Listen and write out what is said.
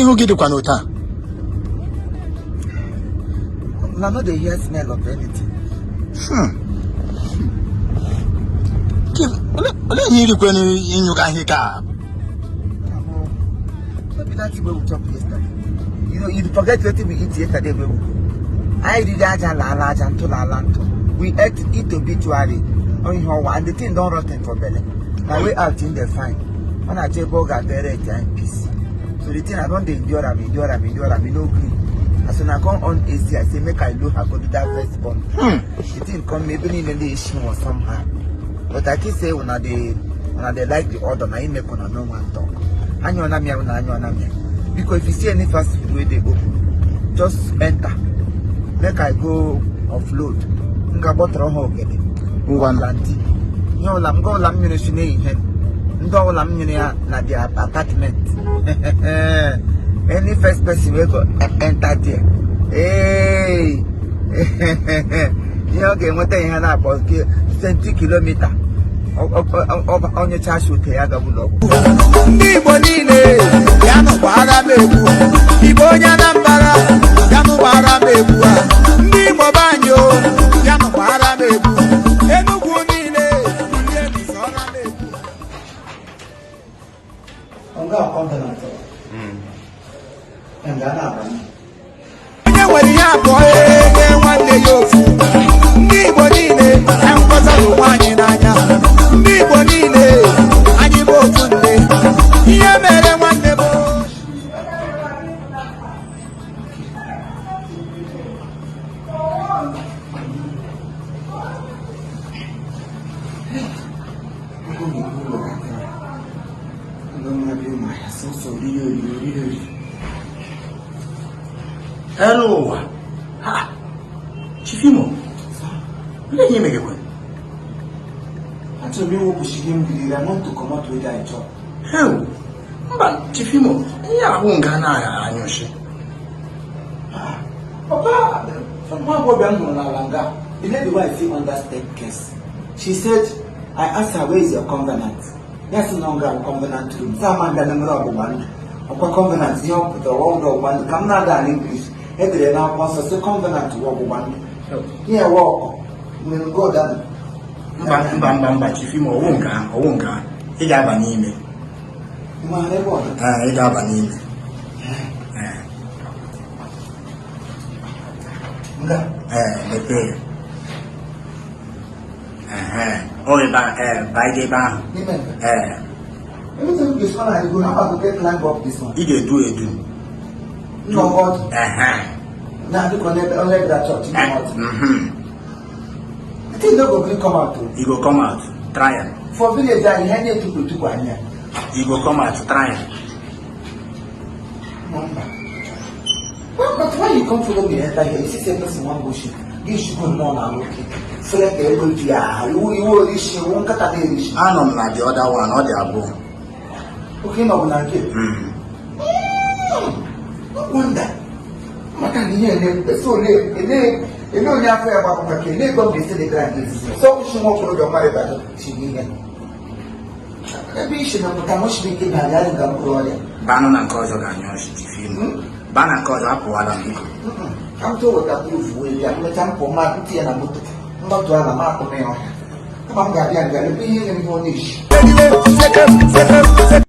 Ihu gị dịkwa n'otu a. Una no dey hear smell of anything. Chief, olee ihe irikwe ịnyụga ihe ka? No be that thing wey we chop yesterday. You know, you forget wetin we eat yesterday wey we go. Anyị riri aja laala aja ntụ laala ntụ. We ate eat obituary on ihe ọwa and the thing don rotten for belle. Na way out in dey find. Ọ na-achọ ebe ọ ga-abịa ete anyị peace. So the thing I don dey endure am, endure am, endure am, e no gree. As una come on AC, I say make I low her go do that first born. The thing come ebe niile na-eshi nwa somehow. But I think say una dey like the order na im make una no wan talk. Anyụọna m ya na anyụọna m ya. Biko, if you see any fast food wey dey open, just enter. Make I go offload. M ga-agbọtọrọ ha ogede. Ngwa. Planti. Ihe ọbụla m ọbụla m nyere si n'ehihie, ndị ọbụla m nyere ya na their apartment. Any first person wey go enter there. Hey! Ihe ọ ga-enweta ihe na-akpọ 20 kilometer. Onyecha ote ya gaba ụlọ ọgwụ. Ndị Igbo niile, bịanụ gbara m egwu. Igbo onye Anambra, bịanụ gbara m egwu a. Ndị Igbo be anyị o, bịanụ gbara m egwu. Enugwu niile, ndị ebisọra m egwu. Nga covenant. Nga na-abanye. Onye nwere ihe abụọ enye nwanne ya ofu. Ndị Igbo niile, anyị hụkọtara onwe anyị n'anya. Ndị Igbo niile, anyị bụ ofu nne. Ihe mere nwanne m. Ego na-ebu ụlọ ga-aka. Ụlọ mmadụ ịma ya sọsọ oriri oriri oriri oriri. Elu ụwa. Ha! Chief Imo, olee ihe imegekwe? Achọrọ m iwepụchi ihe m riri. I want to comot wetin I chop. Heu! Mba, Chief Imo, ihe ahụ nga na-anyụshi. Papa, nwa agbọghọbịa m hụrụ n'ala nga, the lady wey I see under staircase, she said, I asked her, "Where is your covenant?" Ya sị na ọ ga covenant room. Sị ama mbịa na mere ọgbụgba ndụ. Ọkwa covenant ihe ọ pụtara ọgwụ ọgbụgba ndụ ka m na-ada na English. Edere n'akwụkwọ nsọ sị covenant wụ ọgbụgba ndụ. Ihe ewe ọkọ nwere nke ọdanụ. Mba, mba, mba, mba, Chief Imo, ọwụ nke ahụ, ọwụ nke ahụ. Ị ga-aba n'ime. Ị maara ebe ọ dị? Ee, ị ga-aba n'ime. Ee. Nga. Ee, mepee ya. Ehe, ọ ebe a, ee, baa ebe ahụ. N'ime nga. Ee. Everything this one I go, how I go take climb up this one? Ị ga-edu edu. Nnọkọ ọdụ. Ehe. Na dịka onye bịara chọọchị nnọọ ọdụ. The thing no go gree come out o. E go come out. Try am. For village anyị, ihe na-etukwu etukwu anya. E go come out. Try am. Mba. Well, but why you come follow me enter here? You see say person wan go shit. Gị shukwu nnọọ na nwoke. Fere ka ego ju ya iwu iwu orishi iwu nkata na-erishi. Anọ m na the other one, ọ dị abụọ. Oke nọ bụ na nke. No wonder. Maka na ihe ene so ole ele ele onye afọ ya gbapụ maka ele ego m ga-esi dị gara nke. So kwụsị nwa okorobịa mmadụ ịbado si n'ihe. Ebe isi na pụta mụ siri ike na-abịa nga mkpụrụ ọrịa. Banụ na nke ọzọ ga-anyụ ọchị, Chief Imo. Baa na nke ọzọ, apụwala m, biko. Ka m tụọ waterproof wee bịa mmecha mpụ ma ntinye na moto mgbatu ala ma akpụ m ya ọhịa. Kama m ga-abịa nga ebe ihe nye m ihe ọ na-eshi.